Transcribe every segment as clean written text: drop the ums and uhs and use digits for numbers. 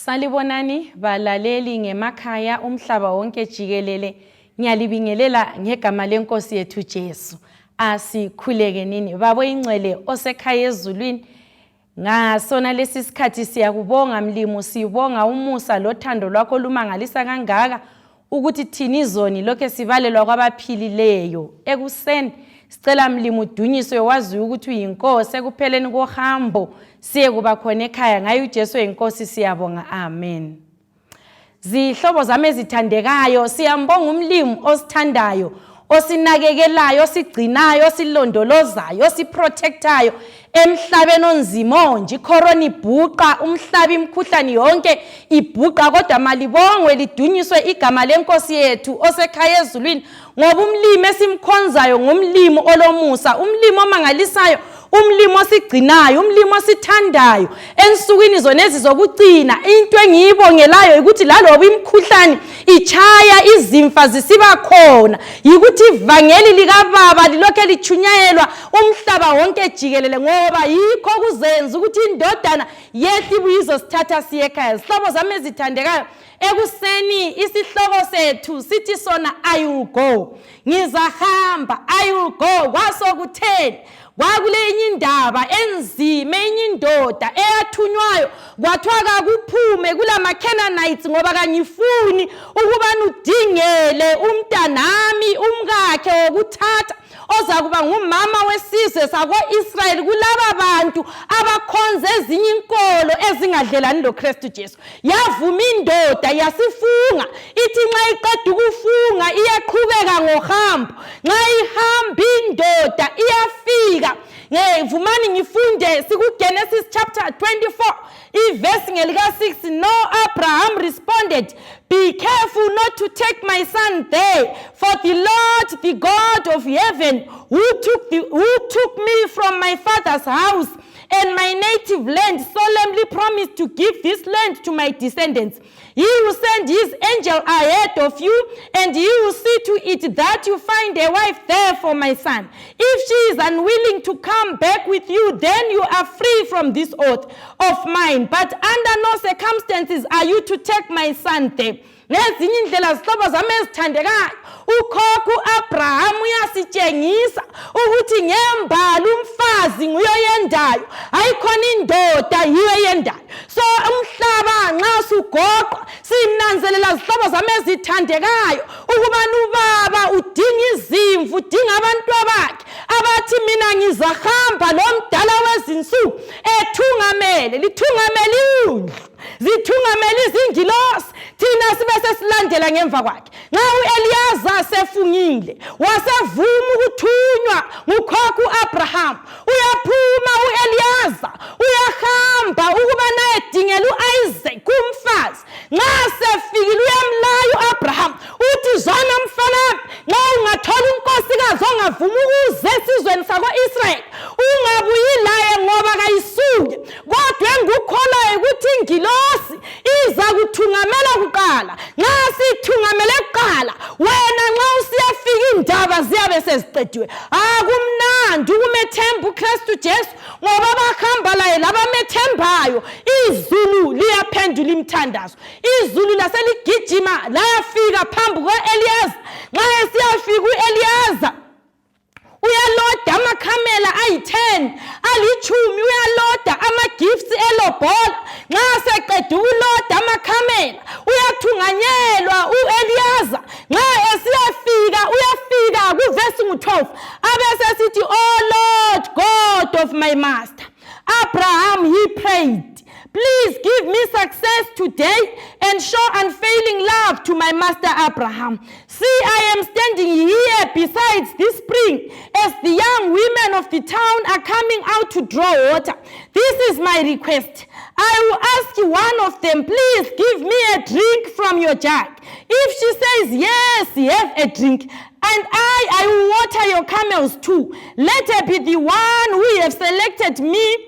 Salibonani balaleli ngemakhaya umhlaba wonke jikelele ngiyalibingelela ngegama lenkosi yethu Jesu. Asikhuleke nini babo ingcwele osekhaya ezulwini. Ngasona lesi sikhathi siyakubonga mlimu, sibonga umusa lothando lwakho olumangalisa kangaka ukuthi thina izoni lokhe sibalelwa kwabaphilileyo. Ekuseni sicela mlimu udunyiswe waziwe ukuthi uyinkosi ekupheleni kohambo siye kuba khona ekhaya ngaye uJesu oyinkosi siyabonga amen. Zihlobo zami ezithandekayo, siyambonga umlimi osithandayo, osinakekelayo, osigcinayo, osilondolozayo, osiprotectayo emhlabeni onzima onje. Ikhorona ibhuqa umhlaba, imikhuhlane yonke ibhuqa, kodwa malibongwe lidunyiswe igama lenkosi yethu osekhaya ezulwini, ngoba umlimi esimkhonzayo ngumlimi olomusa, umlimi omangalisayo, umlimi osigcinayo, umlimi osithandayo ensukwini zonezi zokucina. Into engiyibongelayo ukuthi laloba imikhuhlane ichaya izimfa zisiba khona, yikuthi ivangeli likababa lilokhe lichunyayelwa umhlaba wonke jikelele, ngoba yikho kuzenza ukuthi indodana yehle ibuye izosithatha siye ekhaya. Zihlobo zami ezithandekayo, ekuseni isihloko sethu sithi sona I will go, ngizahamba, I will go. Kwasokutheni? Kwakuleyinye indaba enzima, enye indoda eyathunywayo kwathiwa kakuphume kulama-Canaanites ngoba kangifuni ukubana udingele umntanami umkakhe wokuthatha ozakuba ngumama wesizwe sako-Israyeli kulaba bantu abakhonza ezinye inkolo ezingadlelani loKristu Jesu. Yavuma indoda yasifunga, ithi nxa iqeda ukufunga iyaqhubeka ngohambo. Nxa ihamba indoda iyafika. Vumani ngifunde sikuGenesis chapter 24 ivesi ngelika-6. No, Abraham responded, be careful not to take my son there, for the Lord, the God of heaven, who took me from my father's house and my native land, solemnly promised to give this land to my descendants. He will send his angel ahead of you, and he will see to it that you find a wife there for my son. If she is unwilling to come back with you, then you are free from this oath of mine. But under no circumstances are you to take my son there. Ngezinye indlela, zihlobo zami ezithandekayo, ukhokho uAbraham uyasitshengisa ukuthi ngembali umfazi nguye oyendayo, ayikhona indoda yiyo eyendayo. So umhlaba nxa sugoqwa, sinanzelela zihlobo zami ezithandekayo ukubana ubaba udinga izimvu, udinga abantu abakhe abathi mina ngizahamba lo mdala wezinsuku ethungamele, lithungamele iwundlu, zithungamele izingilosi, thina sibe sesilandela ngemva kwakhe. Nxa u-Eliyaza sefungile wasevuma ukuthunywa ngukhokho u-Abraham, uyaphuma u-Eliyaza uyahamba ukuba nayedingela u-Isaac umfazi. Nxa sefikile uyamlaya u-Abraham, uthi zwana mfanami, nxa ungathola unkosikazi ongavuma ukuze esizweni sako-Israyeli, ungabuyi laye ngoba kayisuke, kodwa engikukholayo ukuthi ingilosi iza kuthungamela kuqala. Nxa sithungamele kuqala, wena nxa usiyafika indaba ziyabe seziqediwe. Akumnandi ukumethemba uKristu Jesu, ngoba abahamba laye labamethembayo, izulu liyaphendula imithandazo. Izulu laseligijima layafika phambi kuka-Eliyaza. Nxa esiyafika u-Eliyaza uyaloda amakhamela ayi-10 alitshumi, uyaloda ama-gifts elobola. Nxa seqeda ukuloda amakhamela uyathunganyelwa u-Eliyaza. Nxa esiyafika uyafika kuvesi ngu-12, abesesithi, O Lord God of my master Abraham, he prayed, please give me success today and show unfailing love to my master Abraham. See, I am standing here besides this spring as the young women of the town are coming out to draw water. This is my request. I will ask one of them, please give me a drink from your jug. If she says, yes, have a drink, and I will water your camels too. Let her be the one who have selected me.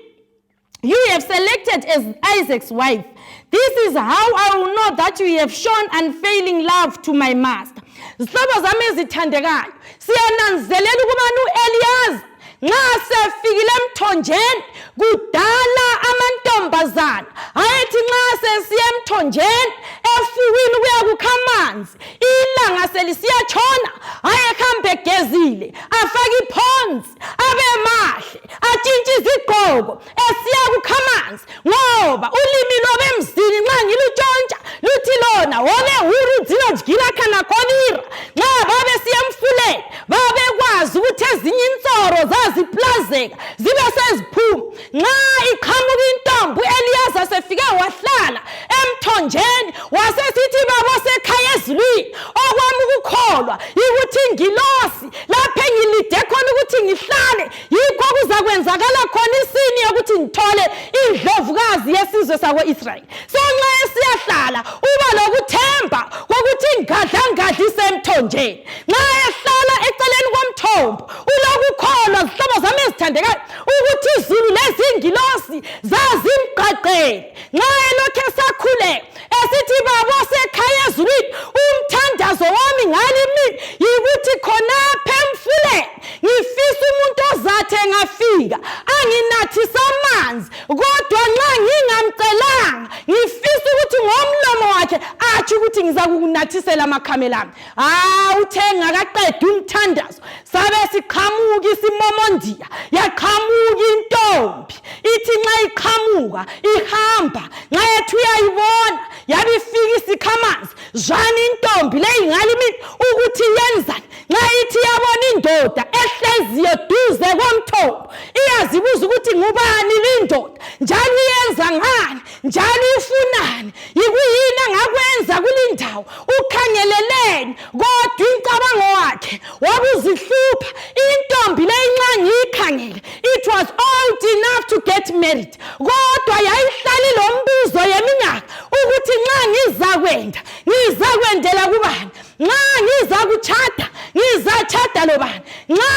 You have selected as Isaac's wife. This is how I will know that you have shown unfailing love to my master. Zihlobo zami ezithandekayo, siyananzelela ukubana u-Eliyaza nxa sefikile emthonjeni, kudala amantombazana ayethi nxa sesiya emthonjeni emthonjeni efukwini ukuya kukha amanzi, ilanga selisiyatshona, ayehambe egezile, afake iphonsi, abe mahle, atshintshe izigqoko, esiya kukha amanzi, ngoba ulimi lwabe emzini nxa ngilutshontsha luthi lona wobe huru dzinodyira kana kovira. Nxa babesiya emfuleni babekwazi ukuthi ezinye insoro zaziplazeka zibe seziphuma. Nxa iqhamuka intombi, u-Eliyaza sefike wahlala emthonjeni, wasesithi, baba osekhaya ezulwini, okwami ukukholwa yikuthi ingilosi lapho engilide khona ukuthi ngihlale yikho kuzakwenzakala khona isini yokuthi ngithole indlovukazi yesizwe sako-Israyeli. So nxa esiyahlala uba lokuthemba kokuthi ingadlangadla isemthonjeni. Nxa ehlala eceleni komthombo ulokukholwa, zihlobo zami ezithandekayo, ukuthi izulu lezingilosi zazimgqagqele. Nxa elokhu esakhuleka esithi, baba osekhaya ezulwini, umthandazo wami ngale imini yikuthi khonapha emfuleni ngifisa umuntu ozathi engafika anginathise amanzi, kodwa nxa ngingamcelanga ngifisa ukuthi ngomlomo wakhe atsho ukuthi ngizakukunathisela amakhamela ami. Ah, uthe ngakaqeda umthandazo sabe siqhamuka isimomondiya, yaqhamuka intombi. Ithi nxa iqhamuka ihamba, nxa ethi uyayibona yabe ifika isikhamanzi. Zwana intombi leyi ngale imini ukuthi yenzani. Nxa ithi yabona indoda ehleziyo duze komthombo, iyazibuza ukuthi ngubani lindoda, njalo iyenza ngani, njalo ifunani, yikuyini angakwenza kulindawo, ukhangeleleni. Kodwa incabango wakhe wabuzihlupha intombi leyi. Nxa ngiyikhangele, it was old enough to get married, kodwa yayihlala ilombuzo yeminyaka ukuthi nxa ngizakwenda, ngizakwendela kubani? Nxa ngizakutshada, ngizatshada lobani? Nxa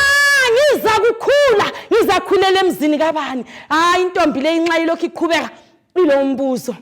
ngizakukhula, ngizakhulela emzini kabani? Hayi, intombi leyi nxa ilokhu iqhubeka ilombuzo,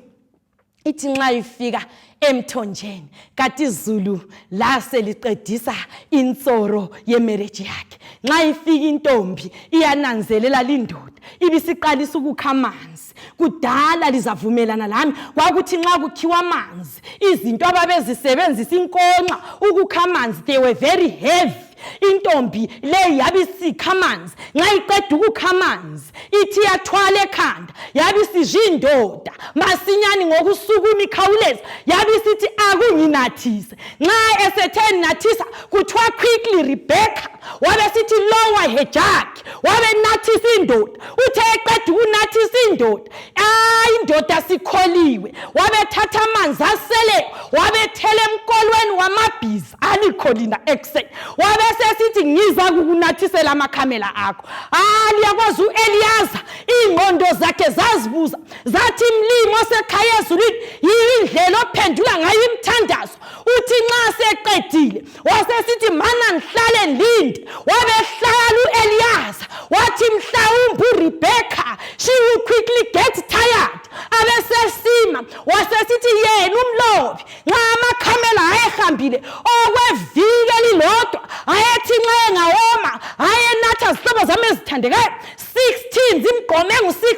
ithi nxa ifika emthonjeni kati izulu laseliqedisa insoro yemarriage yakhe. Nxa ifika intombi iyananzelela lindoda ibisiqalisa ukukha amanzi. Kudala, lizavumelana lami, kwakuthi nxa kukhiwa amanzi, izinto ababezisebenzisa, inkonxa ukukha amanzi, they were very heavy. Intombi leyi yabe isikha amanzi. Nxa iqeda ukukha amanzi, ithi yathwala ekhanda, yabe isizwa indoda masinyane ngokusukuma ikhawuleza, yabe isithi akunginathise. Nxa esethe nathisa, kuthiwa quickly Rebecca wabe sithi lower her jug, wabe nathisa indoda. Uthe eqeda ukunathisa indoda, hayi, indoda sikholiwe, wabethatha amanzi asele, wabethela emkolweni wamabhiza alikho lina ekuseni, wabe sesithi ngiza kukunathisela amakhamela akho. Ah, liyakwazi u-Eliyaza iy'ngqondo zakhe zazibuza zathi, mlimi osekhaya ezulwini, yiyo indlela ophendula ngayo imithandazo? Uthi nxa seqedile wasesithi mana ngihlale ngilinde. Wabehlala u-Eliyaza, wathi mhlawumbe uRebecca, she will quickly get tired, abesesima. Wasesithi yena umlobi, nxa amakhamela ayehambile okweviki elilodwa, ayethi nxa engawoma ayenatha, zihlobo zami ezithandekayo, 16 zimgqome ngu-6,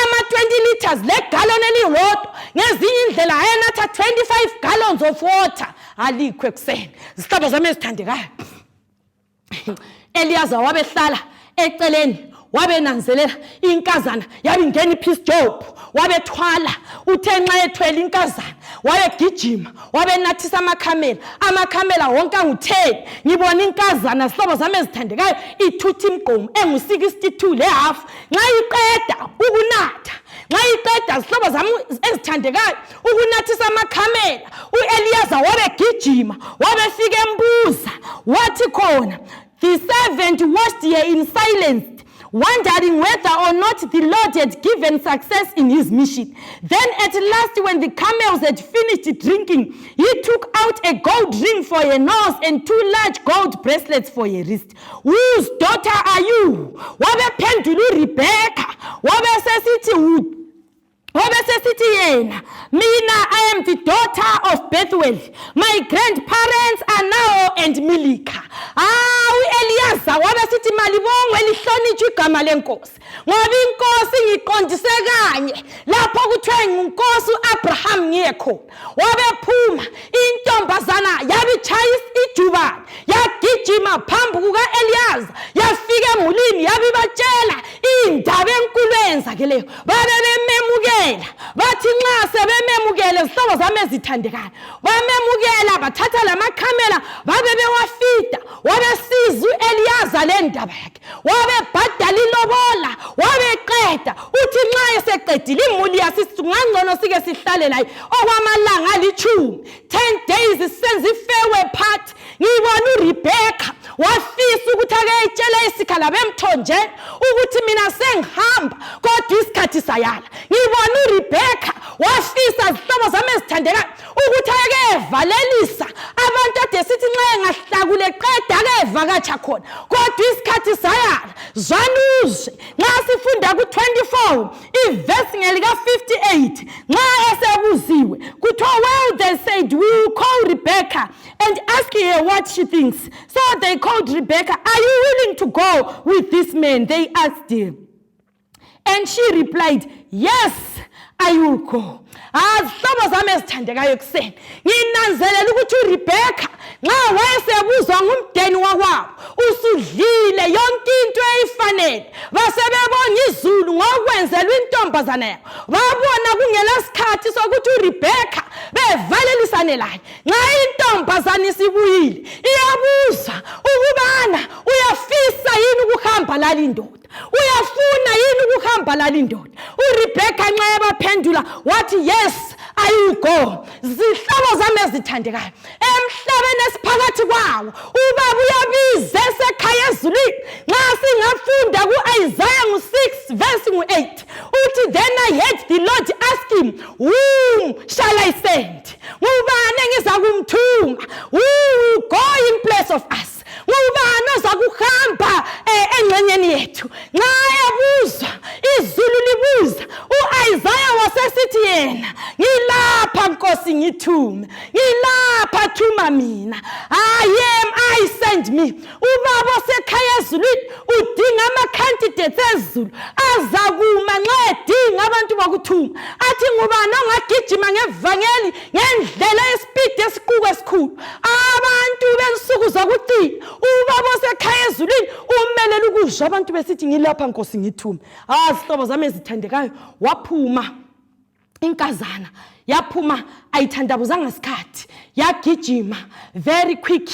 ama-20 liters legalon elilodwa. Ngezinye indlela ayenatha 25 gallons of water. Alikho ekuseni, zihlobo zami ezithandekayo. Eliyaza wabehlala eceleni, wabenanzelela inkazana yabe ingena i-piece job, wabethwala. Uthe nxa ethwele inkazana, wabegijima, wabenathisa amakhamela, amakhamela wonke angu-10. Ngibona inkazana, zihlobo zami ezithandekayo, ithutha imigqomo engu-62 lehafu. Nxa iqeda ukunatha, nxa iqeda, zihlobo zami ezithandekayo, ukunathisa amakhamela, u-Eliyaza wabegijima, wabefika embuza, wathi khona, "The servant watched her in silence, wondering whether or not the Lord had given success in his mission. Then at last, when the camels had finished drinking, he took out a gold ring for her nose and two large gold bracelets for her wrist. Whose daughter are you?" Wabephendula uRebecca, wabesesithi yena, "Mina, I am the daughter of Bethuel. My grandparents are Nahor and Milika." Ah, u-Eliyaza wabesithi, malibongwe lihlonitshwe igama lenkosi, ngoba inkosi ngiqonde. Ngiqondise kanye lapho kuthiwe nginkosi uAbraham ngiye khona. Wabephuma intombazana yabitshaya ijubane, yagijima phambi kuka-Eliyaza, yafika emulini, yabibatshela indaba enkulu eyenzakeleyo. Babe bememukela, bathi nxa sebememukele, zihlobo zami ezithandekayo, bamemukela, bathatha lamakhamela babe bewafida. Wabesiza u-Eliyaza le ndaba yakhe, wabebhadala ilobola, wabeqeda. Uthi nxa eseqedile imuli yasithi kungangcono sike sihlale laye okwamalanga alitshumi, 10 days, senza i-farewell party. Ngibona uRebecca wafisa ukuthi ake etshele isikhala bemthonjeni ukuthi mina sengihamba, kodwa isikhathi sayala. Ngibona uRebecca wafisa, zihlobo zami ezithandekayo, ukuthi ake evalelisa abantu ade sithi nxa engahlakule qeda ake evakatsha khona, kodwa isikhathi sayala. Zwanuzwe nxa sifunda ku-24 ivesi ngelika-58, nxa esebuziwe kuthiwa, "Well," they said, "we will call Rebecca and ask her what she thinks." So they called Rebecca. "Are you willing to go with this man?" they asked him. And she replied, "Yes, I will go." Azihlobo zami ezithandekayo, ekuseni nginanzelela ukuthi uRebecca nxa wayesebuzwa ngumdeni wakwabo, usudlile yonke into eyifanele, basebebonga izulu ngokwenzelwa intombazana yabo, babona kungela sikhathi sokuthi uRebecca bevalelisane laye. Nxa intombazana isibuyile, iyabuza ukubana uyafisa yini ukuhamba lali indoda, uyafuna yini ukuhamba lali indoda. URebecca nxa ebaphendula wathi, "Yes, I will go." Zihlobo zami ezithandekayo, emhlabeni esiphakathi kwawo, ubaba uyabiza esekhaya ezulwini. Nxa singafunda ku-Isaya ngu-6 verse ngu-8, uthi, "Then I heard the Lord asking, 'Whom shall I send?' Ngubani engiza kumthuma? Who will go in place of us? Ngubani oza kuhamba engxenyeni yethu?" Nxa ebuzwa, izulu libuza, u-Isaya wasesithi yena, "Ngilapha, Nkosi, ngithume. Ngilapha, thuma mina. I am, I send me." Ubaba osekhaya ezulwini udinga ama-candidates ezulu azakuma nxa edinga abantu bokuthuma, athi ngubani ongagijima ngevangeli ngendlela yesipidi esiquku esikhulu? Abantu bensuku zokucina, ubaba osekhaya ezulwini umelele ukuzwa abantu besithi, "Ngilapha, Nkosi, ngithume." Ah, zihlobo zami ezithandekayo, waphuma inkazana, yaphuma, ayithandabuzanga sikhathi, yagijima very quick,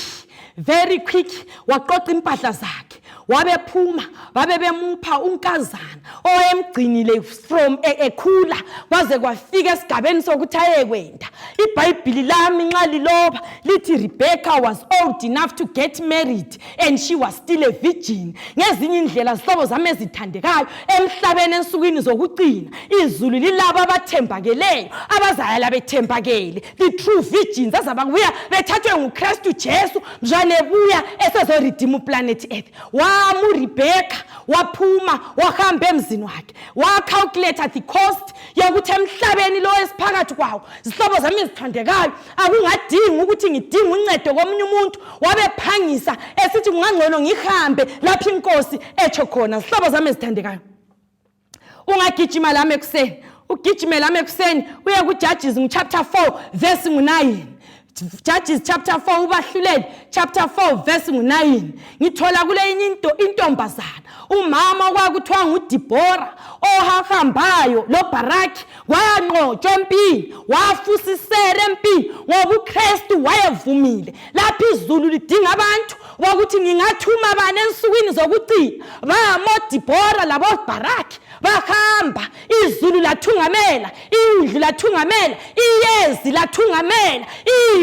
very quick, waqoqa impahla zakhe, wabephuma. Babe bemupha unkazana owayemgcinile from ekhula kwaze kwafika esigabeni sokuthi ayekwenda. Ibhayibhili lami nxa liloba lithi Rebecca was old enough to get married and she was still a virgin. Ngezinye indlela, zihlobo zami ezithandekayo, emhlabeni ensukwini zokucina izulu lilabo abathembakeleyo, abazayala bethembakele, the true virgins, azababuya bethathwe nguKristu Jesu mzwane buya esezoredeema uplanet Earth. Wama uRebecca, waphuma, wahamba emzini wakhe, wacalculate the cost yokuthi emhlabeni lo esiphakathi kwawo, zihlobo zami ezithandekayo, akungadingi ukuthi ngidinge uncedo komunye umuntu. Wabephangisa esithi kungangcono ngihambe lapho inkosi etsho khona. Zihlobo zami ezithandekayo, ungagijima lami ekuseni, ugijime lami ekuseni uye kuJudges ngu-chapter 4 verse ngu-9. Judges chapter 4, ubahluleli chapter 4 verse ngu-9, ngithola kule inye into, intombazana, umama okwakuthiwa nguDibhora, ohahambayo loBharaki, wayanqotshwa empini, wafusisela empini ngoba uKristu wayevumile. Lapho izulu lidinga abantu bokuthi ngingathuma bani ensukwini zokucina, bamodibhora laboBharaki bahamba. Izulu lathungamela, indlu lathungamela, iyezi lathungamela,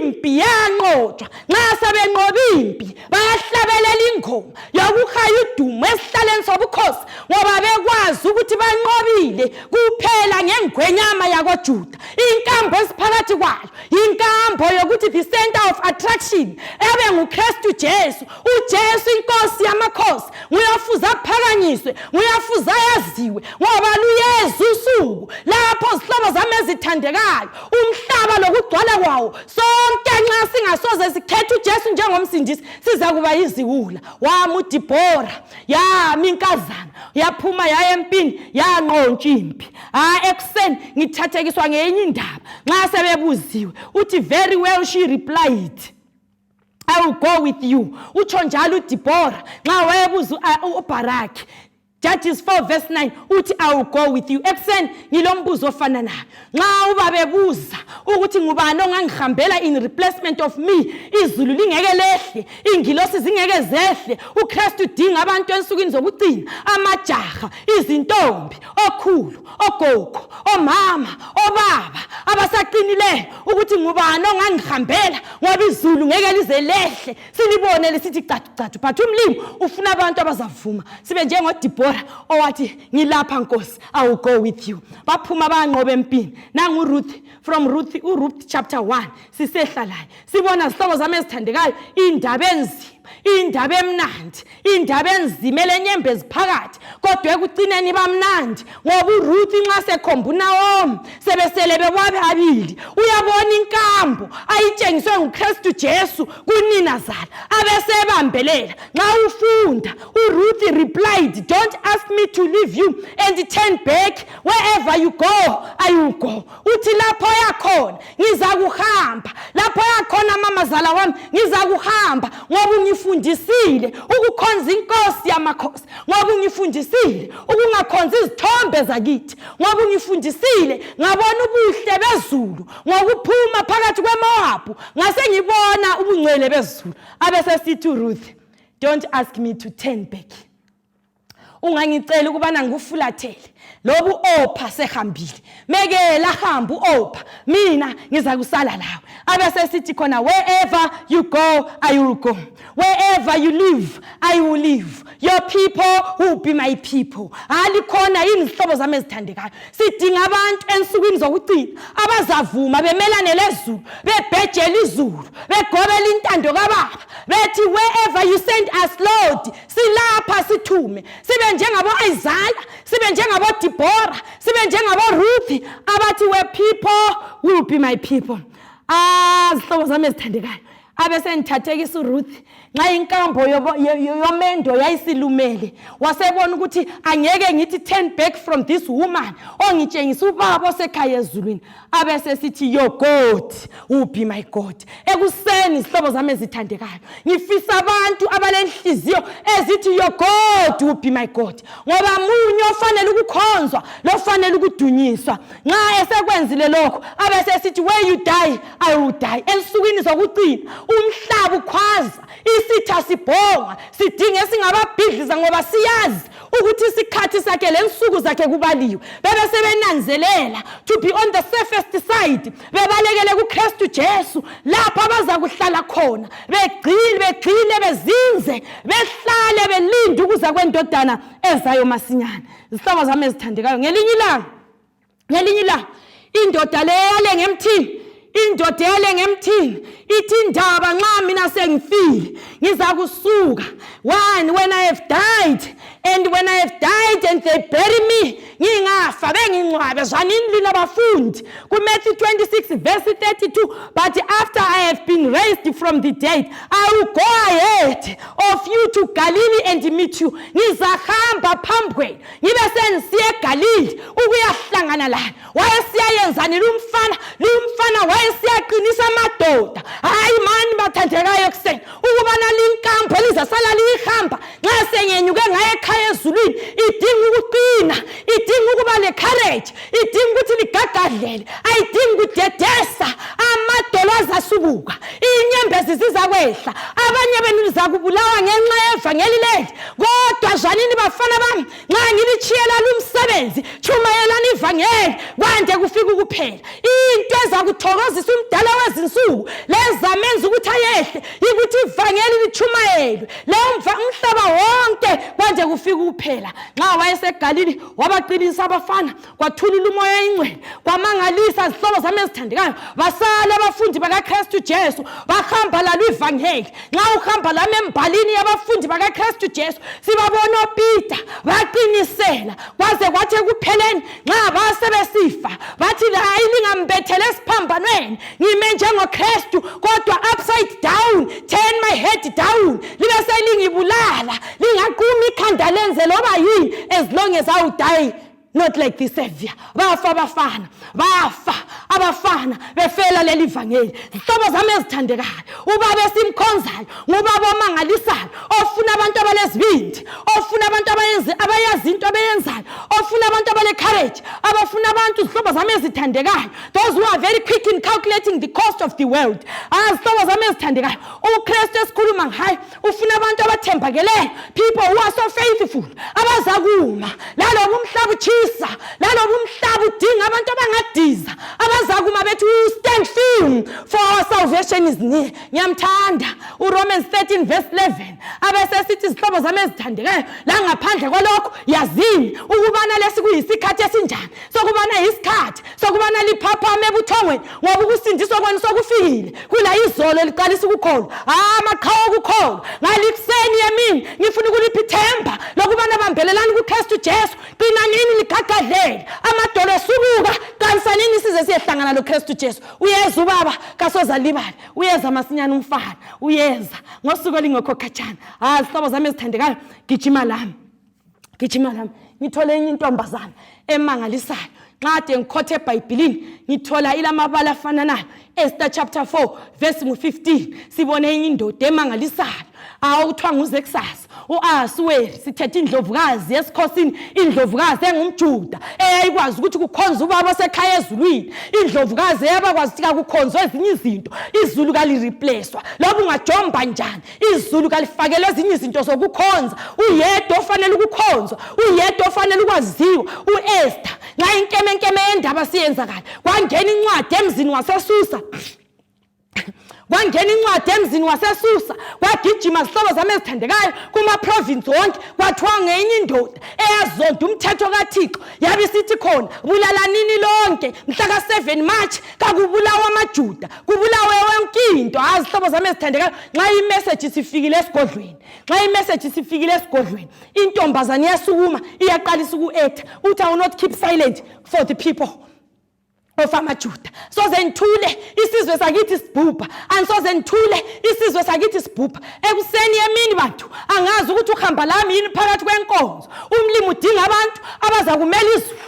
impi yanqotshwa. Nxa sebenqoba impi, bayahlabelela ingoma yokuhaya udumo esihlaleni sobukhosi, ngoba bekwazi ukuthi banqobile kuphela ngengwenyama yakoJuda. Inkambo esiphakathi kwayo, inkambo yokuthi the center of attraction ebe nguKristu Jesu. UJesu, inkosi yamakhosi, nguyafuza aphakanyiswe, nguyafuza yaziwe, ngoba luyeza usuku lapho zihlobo Zihlobo zami ezithandekayo, umhlaba lokugcwala kwawo, sonke nxa singasoze sikhethe uJesu njengomsindisi, siza kuba yiziwula. Wami uDibhora, yami inkazana, yaphuma yaya empini, yanqontsha impi. Ha, ekuseni ngithathekiswa ngenye indaba, nxa sebebuziwe uthi very well she replied, I will go with you. Utsho njalo uDibhora nxa wayebuza uBharaki. Judges 4 verse 9 uthi I will go with you. Ekuseni ngilombuzo ofana nayo. Nxa ubaba ebuza ukuthi ngubani ongangihambela in replacement of me, izulu lingeke lehle, ingilosi zingeke zehle, uKristu udinga abantu ensukwini zokugcina, amajaha, izintombi, okhulu, ogogo, omama, obaba abasaqinileyo ukuthi ngubani ongangihambela ngoba izulu ngeke lize lehle silibone lisithi cathu cathu, but umlimi ufuna abantu abazavuma sibe njengoDibhora owathi ngilapha Nkosi, I will go with you. Baphuma banqoba empini. Nangu Ruth, from Ruth, uRuth chapter 1 sisehla laye, sibona zihlobo zami ezithandekayo, indaba enzima, indaba emnandi, indaba enzima elenyembezi phakathi, kodwa ekucineni bamnandi ngoba uRuth nxa sekhomba uNaomi sebesele bebababili, uyabona inkambo ayitshengiswe nguKristu Jesu kuninazala, abesebambelela. Nxa ufunda uRuth replied, don't ask me to leave you and turn back, wherever you go I will go. Uthi lapho yakhona ngizakuhamba, lapho yakhona mamazala wami ngizakuhamba, ngoba ungifundisile ukukhonza inkosi yamakhosi, ngoba ungifundisile ukungakhonza izithombe zakithi, ngoba ungifundisile ngabona ubuhle bezulu ngokuphuma phakathi kweMowabu, ngase ngibona ubungcwele bezulu. Abesesithi uRuth, don't ask me to turn back, ungangicela ukubana ngikufulathele, lobu opha sehambile, mekela hamba uopha, mina ngiza kusala lawe. Abesesithi khona, wherever you go I will go, wherever you live I will live, your people will be my people. Alikhona yini izihlobo zami ezithandekayo? Sidinga abantu ensukwini zokugcina abazavuma bemelane lezulu, bebhejela izulu, begobela intando kababa, bethi wherever you send us Lord, silapha, sithume. Sibe njengabo-Isaya, sibe njengabo-Dibhora, sibe njengabo-Ruthi abathi where people will be my people. Ah, zihlobo zami ezithandekayo, abesendithathekisa uRuth nxa inkambo yomendo yayisilumele, wasebona ukuthi angeke ngithi turn back from this woman ongitshengisa ubaba osekhaya ezulwini. Abesesithi your God will be my God. Ekuseni, izihlobo zami ezithandekayo, ngifisa abantu abalenhliziyo ezithi your God will be my God, ngoba munye ofanele ukukhonzwa lofanele ukudunyiswa. Nxa esekwenzile lokho, abesesithi where you die I will die. Ensukwini zokugcina umhlaba ukhwaza, isitha sibhonga, sidinge singababhidliza ngoba siyazi ukuthi isikhathi sakhe lensuku zakhe kubaliwe. Bebe sebenanzelela to be on the safest side, bebalekele kuKristu Jesu, lapho abaza kuhlala khona begcile, begxile, bezinze, behlale belinde ukuza kwendodana ezayo masinyane. Zihlobo zami ezithandekayo, ngelinye ilanga indoda le yale ngemthini, indoda yale ngemthini ithi indaba nxa mina sengifile ngizakusuka, one when I have died, and when I have died and they bury me, ngingafa bengingcwabe. Zwanini lina bafundi kuMatthew 26 verse 32, but after I have been raised from the dead I will go ahead of you to Galilee and meet you. Ngizahamba phambi kwenu ngibe sengisiya eGalili ukuyahlangana layo. Wayesiyayenzani lumfana? Lumfana wayesiyaqinisa amadoda. Hayi mani bathandekayo, ekuseni ukubana linkambo elizasala liyihamba nxa sengenyuke ngaye ekhaya ezulwini idinga ukuqina, idinga ukuba le-courage, idinga ukuthi ligagadlele, ayidingi kudedesa. Amadolo azasubuka, inyembezi zizakwehla, abanye benu lizakubulawa ngenxa yevangeli leli. Kodwa zwanini bafana bami, nxa ngilitshiyela lumsebenzi, tshumayelani ivangeli kwande kufika ukuphela. Into ezakuthokozisa umdala wezinsuku lezamenza ukuthi ayehle ukuthi ivangeli litshumayelwe leyo umhlaba wonke kwanje kufika ukuphela. Nxa wayeseGalili wabaqinisa abafana, kwathulula umoya ingcwele, kwamangalisa. Zihlobo zami ezithandekayo, basala abafundi bakaKristu Jesu bahamba lalo ivangeli. Nxa uhamba lami embalini yabafundi bakaKristu Jesu, sibabona oPeter baqinisela kwaze kwathi ekupheleni nxa basebesifa bathi Wathi hayi, lingambethele esiphambanweni, ngime njengoKristu, kodwa upside down, turn my head down, libe selingibulala, lingaquma ikhanda, lenze loba yini, as long as I will die not like the savior. Bafa abafana, bafa abafana befela leli vangeli. Zihlobo zami ezithandekayo, ubaba esimkhonzayo ngubaba omangalisayo, ofuna abantu abalezibindi, ofuna abantu abayenzi abayazi into abayenzayo, ofuna abantu abale courage, abafuna abantu, zihlobo zami ezithandekayo, those who are very quick in calculating the cost of the world. Ah, zihlobo zami ezithandekayo, uKristu esikhuluma ngayo ufuna abantu abathembakeleyo, people who are so faithful, abazakuma laloba umhlaba utshisa, laloba umhlaba udinga abantu abangadiza, abazakuma bethi, "We stand firm, for our salvation is near." Ngiyamthanda uRomans 13 verse 11, abesesithi, izihlobo zami ezithandekayo, la ngaphandle kwalokho yazini ukubana lesi kuyisikhathi esinjani, sokubana yisikhathi sokubana liphaphame ebuthongweni, ngoba ukusindiswa kwenu sokufikile kula izolo liqalisa ukukholwa. Amaqhawe okukholwa, ngalikuseni yemini ngifuna ukulipha ithemba lokubana bambelelani kuKristu Jesu, qinanini, ligagadlele, amadolo esukuka, qanisanini size siyehlangana loKristu Jesu. Uyeza ubaba, kasoze alibale, uyeza masinyane umfana, uyeza ngosuku olingekho khatshana. Ah, zihlobo zami ezithandekayo, gijima lami, gijima lami. Ngithole enye intombazana emangalisayo. Nxa ngikhothe eBhayibhilini, ngithola ilamabala afananayo, Esther chapter 4 verse ngu-15. Sibone enye indoda emangalisayo awuthiwa nguZekusasa u-Asuweri. Sithethe indlovukazi esikhosini, indlovukazi engumJuda eyayikwazi ukuthi kukhonza ubaba osekhaya ezulwini, indlovukazi eyabakwazi ukuthi kakukhonzwa ezinye izinto, izulu kalireplacewa loba ungajomba njani, izulu kalifakelwe ezinye izinto zokukhonza, uyedwa ofanele ukukhonzwa, uyedwa ofanele ukwaziwa. U-Esther, nxa inkemenkeme yendaba siyenzakala, kwangena incwadi emzini waseSusa, kwangena incwadi emzini waseSusa, kwagijima, zihlobo zami ezithandekayo, kuma-province wonke, kwathiwa ngenye indoda eyazonda umthetho kaThixo, yabe isithi khona, bulalanini lonke mhla ka-7 March, kakubulawa amaJuda, kubulawe yonke into. Hayi, zihlobo zami ezithandekayo, nxa imeseji isifikile esigodlweni, nxa imeseji isifikile esigodlweni, intombazane iyasukuma, iyaqalisa uku-acta, uthi, "I will not keep silent for the people of amaJuda. Soze ngithule isizwe sakithi sibhubha, angisoze ngithule isizwe sakithi sibhubha." Ekuseni yemini, bantu, angazi ukuthi uhamba lami yini phakathi kwenkonzo. Umlimi udinga abantu abaza kumela izulu,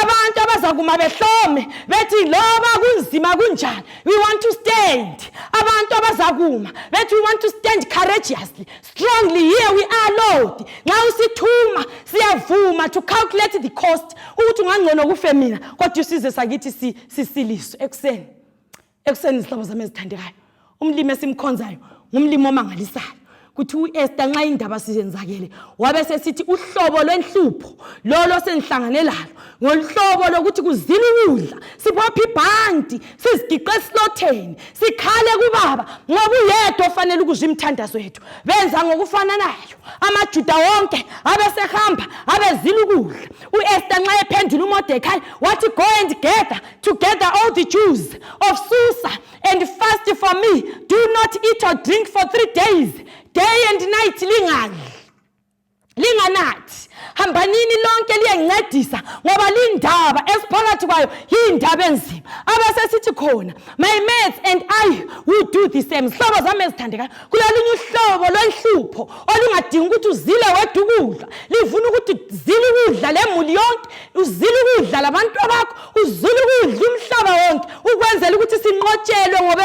abantu abazakuma behlome bethi, loba kunzima kunjani, we want to stand. Abantu abazakuma bethi, "We want to stand courageously, strongly. Here we are, Lord. Nxa usithuma siyavuma to calculate the cost, ukuthi ungangcono kufe mina, kodwa isizwe sakithi sisiliswe." Ekuseni, ekuseni, izihlobo zami ezithandekayo, umlimi esimkhonzayo ngumlimi omangalisayo. Kuthi u-Esther, nxa indaba sizenzakele, wabe sesithi, uhlobo lwenhlupho lolo sengihlangane lalo ngoluhlobo lokuthi kuzila ukudla, sibophe ibhanti, sizigiqe esilotheni, sikhale kubaba, ngoba uyedwa ofanele ukuzwa imithandazo yethu. Benza ngokufananayo amaJuda wonke, abesehamba abezila ukudla. U-Esther nxa ephendula uMordecai wathi, "Go and gather together all the Jews of Susa and fast for me. Do not eat or drink for 3 days, day and night. Lingadli, linganathi. Hambanini lonke liyencedisa, ngoba lindaba esiphakathi kwayo yindaba enzima." Abasesithi khona, "My mates and I will do the same." Zihlobo zami ezithandekayo, kulolunye uhlobo lwenhlupho olungadingi ukuthi uzile wedwa ukudla, livuna ukuthi uzile ukudla lemuli yonke, uzile ukudla labantu bakho, uzile ukudla umhlaba wonke, ukwenzela ukuthi sinqotshelwe, ngoba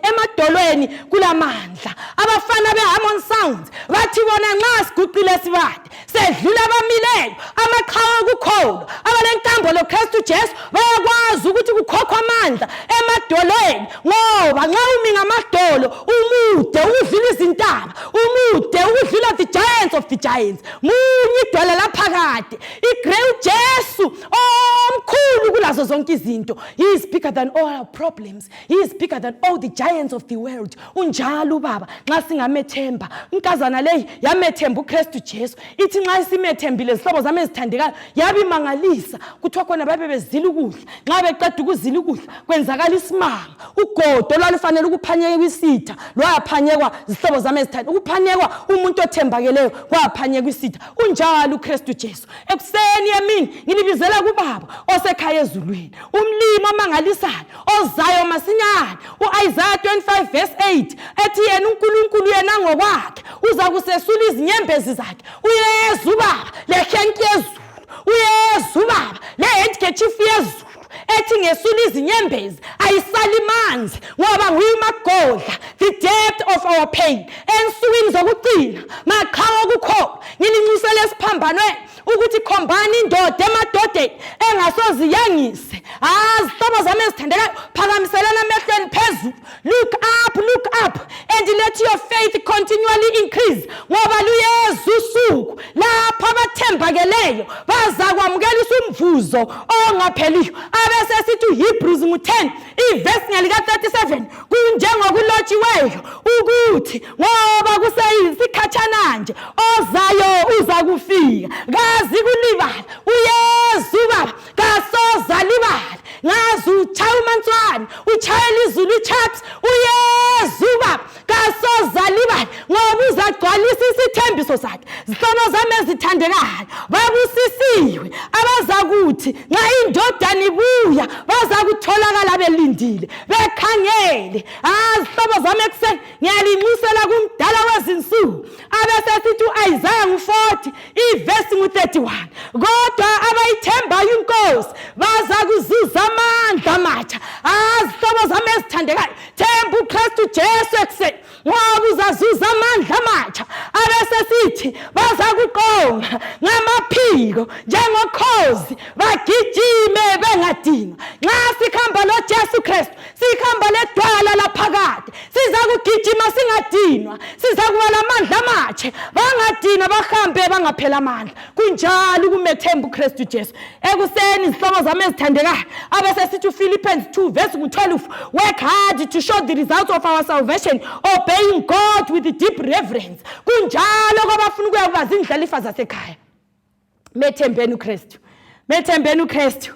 emadolweni kulamandla. Abafana be-Harmon Sounds bathi bona, nxa siguqile sibade, sedlula abamileyo. Amaqhawe okukholwa abalenkambo loKristu Jesu bayakwazi ukuthi kukhokhwa amandla emadolweni, ngoba nxa umi ngamadolo, umude ukudlula izintaba, umude ukudlula the giants of the giants. Munye idwala laphakade, igrey, uJesu omkhulu kulazo zonke izinto. He is bigger than all our problems. He is bigger than all the giants of the world. Unjalo ubaba nxa singamethemba. Inkazana leyi yamethemba uKristu Jesu. Ithi nxa isimethembile, zihlobo zami ezithandekayo, yabe imangalisa. Kuthiwa khona babe bezila ukudla. Nxa beqeda ukuzila ukudla, kwenzakala isimanga: ugodo lwalufanele ukuphanyekwa isitha lwaphanyekwa. Zihlobo zami ezithanda ukuphanyekwa umuntu othembakeleyo, kwaphanyekwa isitha. Unjalo uKristu Jesu. Ekuseni yemini ngilibizela kubaba osekhaya ezulwini, umlimi. Umlimi omangalisayo ozayo masinyane, u-Isaya 25 verse 8 ethi yena uNkulunkulu yena ngokwakhe uza kusesula izinyembezi zakhe. Uyeza ubaba lehenki yezulu, uyeza ubaba le handkerchief yezulu ethi ngesula izinyembezi ayisali manzi ngoba nguye umagodla, the depth of our pain. Ensukwini zokugcina maqhawe okukholwa ngilinxusele esiphambanweni ukuthi khombani indoda emadodeni engasoze iyangise. Ah, zihlobo zami ezithandekayo, phakamiselani amehlweni phezulu. Look up, look up and let your faith continually increase, ngoba luyeza usuku lapho abathembakeleyo bazakwamukelisa umvuzo ongapheliyo. Abese sithi uHebrews ngu-10 ivesi ngelika-37, kunjengokulotshiweyo ukuthi ngoba kuseyisikhatshana nje ozayo uza kufika kazi kulibala. Uyeza ubaba, kasoza libala. Ngazi uchaya umantswane, uchayela izulu ichaps. Uyeza ubaba, kasoza libala, ngoba uzagcwalisa isithembiso sakhe. Zihlobo zami ezithandekayo, babusisiwe abazakuthi nxa indodana ibuya baza kutholakala belindile, bekhangele. Ah, zihlobo zami, ekuseni ngiyalinxusela kumdala wezinsuku. Abesesithi u-Isaya ngu-40 ivesi ngu-31, kodwa abayithembayo inkosi baza kuzuza amandla amatsha. Ah, zihlobo zami ezithandekayo, themba uKristu Jesu ekuseni ngoba uzazuza amandla amatsha. Abesesithi baza kuqonga ngamaphiko njengokhozi, bagijime bengadinwa. Nxa sikhamba loJesu Kristu, sikhamba ledwala laphakade, siza kugijima singadinwa, siza kuba lamandla amatshe, bangadinwa, bahambe bangaphela amandla. Kunjalo ukumethemba uKristu Jesu ekuseni, izihlobo zami ezithandekayo. Abesesithi uPhilippians 2 verse 12, work hard to show the results of our salvation, obeying God with deep reverence. Kunjalo kwabafuna ukuya kuba zindlalifa zasekhaya. Methembeni uKristu, methembeni uKristu,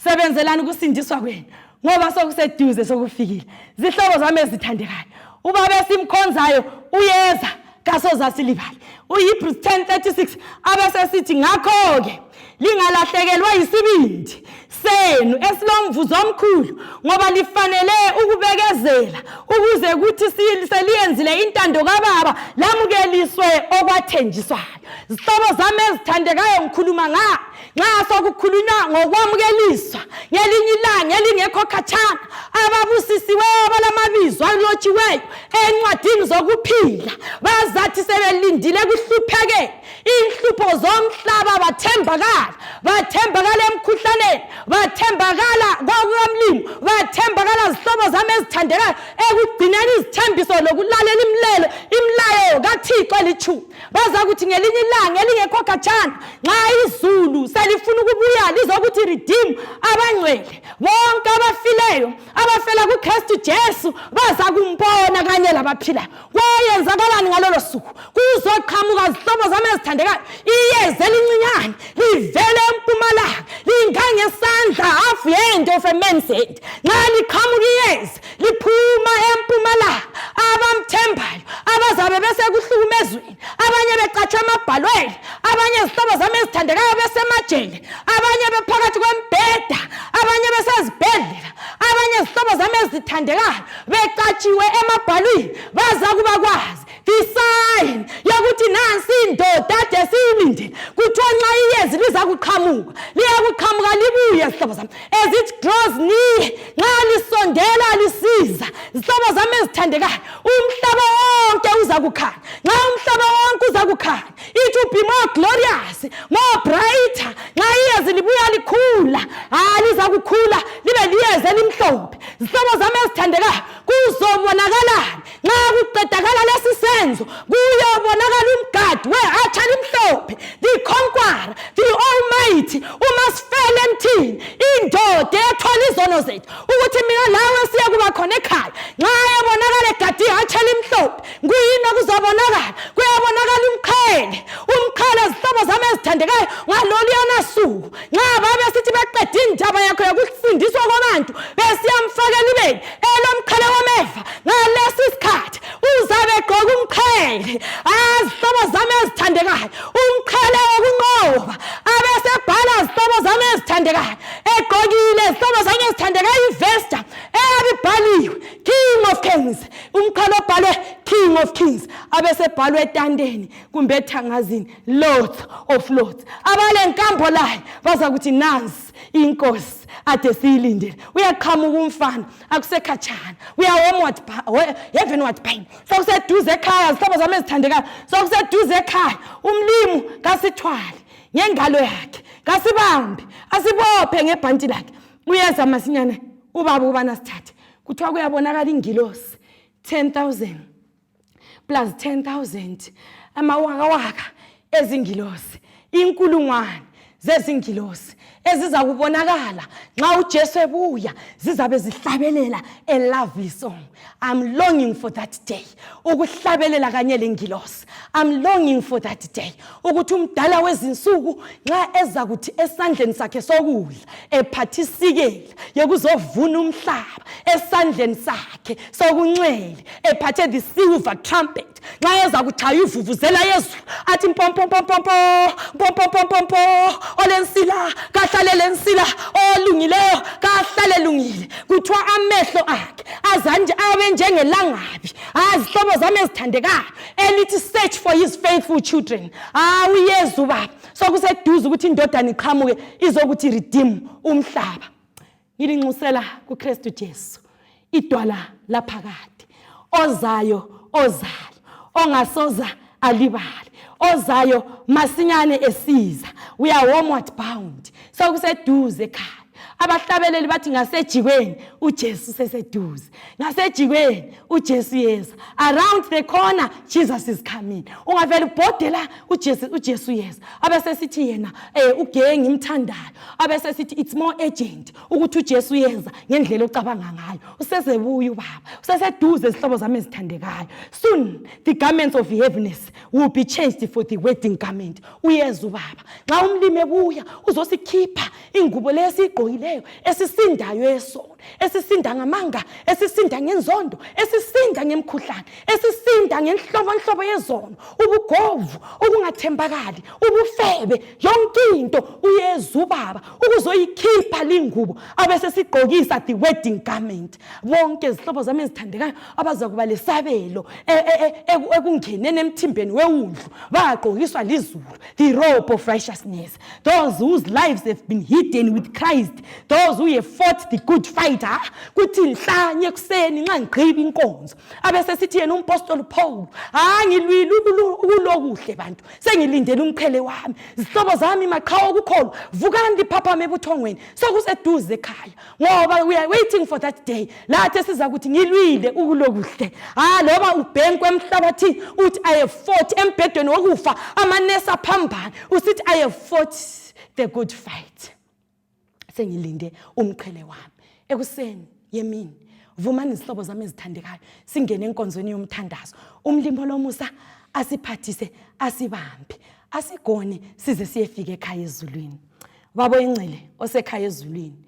sebenzelani ukusindiswa kwenu ngoba sokuseduze, sokufikile. Zihlobo zami ezithandekayo, ubaba esimkhonzayo uyeza, kasoza silibale. UHebrews 10:36 abesesithi, ngakho-ke lingalahlekelwa yisibindi senu esilomvuzo omkhulu, ngoba lifanele ukubekezela ukuze kuthi seliyenzile intando kababa lamukeliswe okwathenjiswayo. Zihlobo zami ezithandekayo, ngikhuluma nga nxa sokukhulunywa ngokwamukeliswa ngelinye ilanga elingekho khatshana, ababusisiweyo abalamabizo alotshiweyo encwadini zokuphila bazathi sebelindile kuhluphekeni inhlupho zomhlaba, bathembakala, bathembakala emkhuhlaneni, bathembakala kwakukamlimi, bathembakala, zihlobo zami ezithandekayo, ekugcineni izithembiso lokulalela imlelo imilayo kaThixo elitshumi. Baza kuthi ngelinye ilanga elingekho khatshana nxa izulu selifuna ukubuya lizokuthi redeem abangcwele bonke abafileyo abafela kuKristu Jesu baza kumbona kanye labaphilayo. Kwayenzakalani ngalolo suku? Kuzoqhamuka, zihlobo zami ezithandekayo, iyezi elincinyane livele empumalanga lingangesandla, half hand of a man's hand. Nxa liqhamuka iyezi liphuma empumalanga, abamthembayo abazabe besekuhlukumezweni, abanye becatshwe emabhalweni, abanye, izihlobo zami ezithandekayo, besemajele, abanye bephakathi kwembheda, abanye besezibhedlela, abanye, izihlobo zami ezithandekayo, becatshiwe emabhalwini, baza kuba kwazi the sign yokuthi nansi indoda ade siyilindile. Kuthiwa nxa iyezi liza kuqhamuka, liyakuqhamuka libuye, zihlobo zami, as it draws near, nxa lisondela lisiza, zihlobo zami ezithandekayo, umhlaba wonke uza kukhanya. Nxa umhlaba wonke uza kukhanya, it will be more glorious, more brighter. Nxa iyezi libuya likhula, ha, liza kukhula libe liyezi elimhlophe. Zihlobo zami ezithandekayo, kuzobonakalani nxa kuqedakala lesi senzo? Kuyobonakala umgadi wehatsha limhlophe, the conqueror, the almighty, uma sifele emthini, indoda ethwala izono zethu ukuthi mina lawe siye kuba khona ekhaya. Nxa ebonakala egade ihatsha limhlophe, kuyini okuzobonakala? Kuyabonakala umqhele, umqhele, zihlobo zami ezithandekayo, ngaloluyana suku nxa babe sithi beqeda indaba yakho yokufundiswa kwabantu, besiyamfaka elibeni elomqhele wameva. Ngalesi sikhathi uzabe egqoka umqhele, azihlobo zami ezithandekayo, umqhele wokunqoba. Abesebhala, zihlobo zami ezithandekayo, egqokile, zihlobo zami ezithandekayo. Abesebhalwe etandeni kumbe ethangazini, Lords of Lords. Abale nkambo layo baza kuthi nansi inkosi ade siyilindele. Uyaqhamuka umfana, akusekhatshana. We are homeward, heavenward bound. Sokuseduze ekhaya, zihlobo zami ezithandekayo, sokuseduze ekhaya. Umlimu kasithwale ngengalo yakhe, kasibambe, asibophe ngebhanti lakhe. Uyeza masinyane ubaba ukubana sithathe. Kuthiwa kuyabonakala ingilosi 10,000 plus 10,000, amawakawaka ezingilosi, inkulungwane zezingilosi eziza kubonakala nxa uJesu ebuya, zizabe zihlabelela a lovely song. I'm longing for that day, ukuhlabelela kanye lengilosi. I'm longing for that day ukuthi umdala wezinsuku nxa eza kuthi esandleni sakhe sokudla ephathisikela yokuzovuna umhlaba, esandleni sakhe sokunxele ephathe the silver trumpet, nxa eza kuthaya ivuvuzela yezulu athi mpompompompo mpompompompo, olensila kahlale lensila, olungileyo kahlale lungile. Kuthiwa amehlo akhe azanje abe njengelangabi. Azihlobo zami ezithandekayo, elithi search for his faithful children. Ah, uyezu baba, sokuseduze ukuthi indodana iqhamuke izokuthi redeem umhlaba. Ngilinxusela kuKristu Jesu, idwala laphakade, ozayo, ozayo, ongasoza alibale, ozayo masinyane esiza. We are homeward bound, sokuseduze ekhaya. Abahlabeleli bathi ngasejikweni uJesu seseduze, ngasejikweni uJesu yeza, around the corner Jesus is coming. Ungavela ubhode la, uJesu, uJesu yeza. Abesesithi yena ugenge ngimthandayo, abesesithi it's more urgent ukuthi uJesu yeza ngendlela ocabanga ngayo. Usezebuya ubaba, useseduze, izihlobo zami ezithandekayo. Soon the garments of heaviness will be changed for the wedding garment. Uyeza ubaba. Nxa umlimi ebuya uzosikhipha ingubo leyo esiyigqokileyo esisindayo yesono, esisinda ngamanga, esisinda ngenzondo, esisinda ngemkhuhlane, esisinda ngenhlobonhlobo yezono, ubugovu, ukungathembakali, ubufebe, yonke into. Uyeza ubaba ukuzoyikhipha lingubo, abesesigqokisa the wedding garment. Bonke, izihlobo zami ezithandekayo, abaza kuba lesabelo ekungeneni emthimbeni wewundlu bayagqokiswa lizulu, the robe of righteousness. Those whose lives have been hidden with Christ, those who have fought the good fight. Ah, kuthi nhlanye ekuseni nxa ngigqiba inkonzo, abesesithi yena umpostoli Paul, ah, ngilwile ukulokuhle bantu, sengilindele umqhele wami. Zihlobo zami, maqhawe okukholwa, vukani liphaphame ebuthongweni, sokuseduze ekhaya, ngoba we are waiting for that day lathi esiza kuthi ngilwile ukulokuhle. Ah, loba ubhenkwe emhlabathini uthi I have fought, embhedweni wokufa amanesi aphambana usithi I have fought the good fight, sengilinde umqhele wami. Ekuseni yemini, vumani izihlobo zami ezithandekayo, singene enkonzweni yomthandazo. Umlimo lomusa asiphathise, asibambe, asigone size siyefika ekhaya ezulwini. Baba oyingcwele osekhaya ezulwini,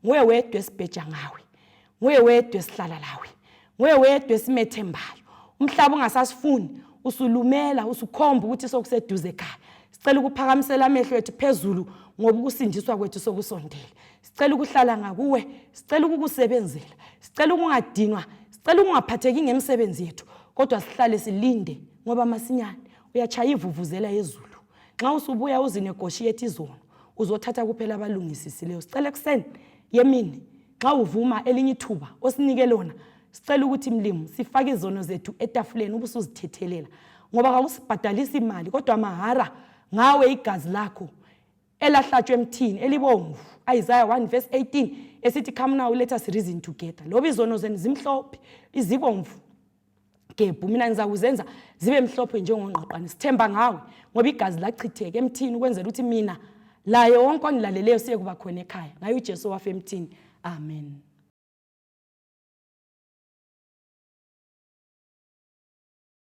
nguwe wedwa esibheja ngawe, nguwe wedwa esihlala lawe, nguwe wedwa esimethembayo. Umhlaba ungasasifuni, usulumela, usukhomba ukuthi sokuseduze ekhaya. Sicela ukuphakamisela amehlo ethu phezulu, ngoba ukusindiswa kwethu sokusondele. Sicela ukuhlala ngakuwe, sicela ukukusebenzela, sicela ukungadinwa, sicela ukungaphatheki ngemisebenzi yethu, kodwa sihlale silinde, ngoba masinyane uyachaya ivuvuzela yezulu. Nxa usubuya uzinegotiate izono, uzothatha kuphela abalungisisileyo. Sicela ekuseni yemini, nxa uvuma elinye ithuba osinike lona, sicela ukuthi mlimu sifake izono zethu etafuleni ubusuzithethelela, ngoba kawusibhadalisi imali kodwa mahara ngawe igazi lakho elahlatshwa emthini elibomvu. Isaiah 1 verse 18 esithi, "Come now, let us reason together. Loba izono zenu zimhlophe, izibomvu gebhu, mina ngizakuzenza zibe mhlophe njengongqoqwane." Sithemba ngawe, ngoba igazi lachitheka emthini ukwenzela ukuthi mina laye wonke ongilaleleyo siye kuba khona ekhaya ngaye uJesu wafa emthini. Amen.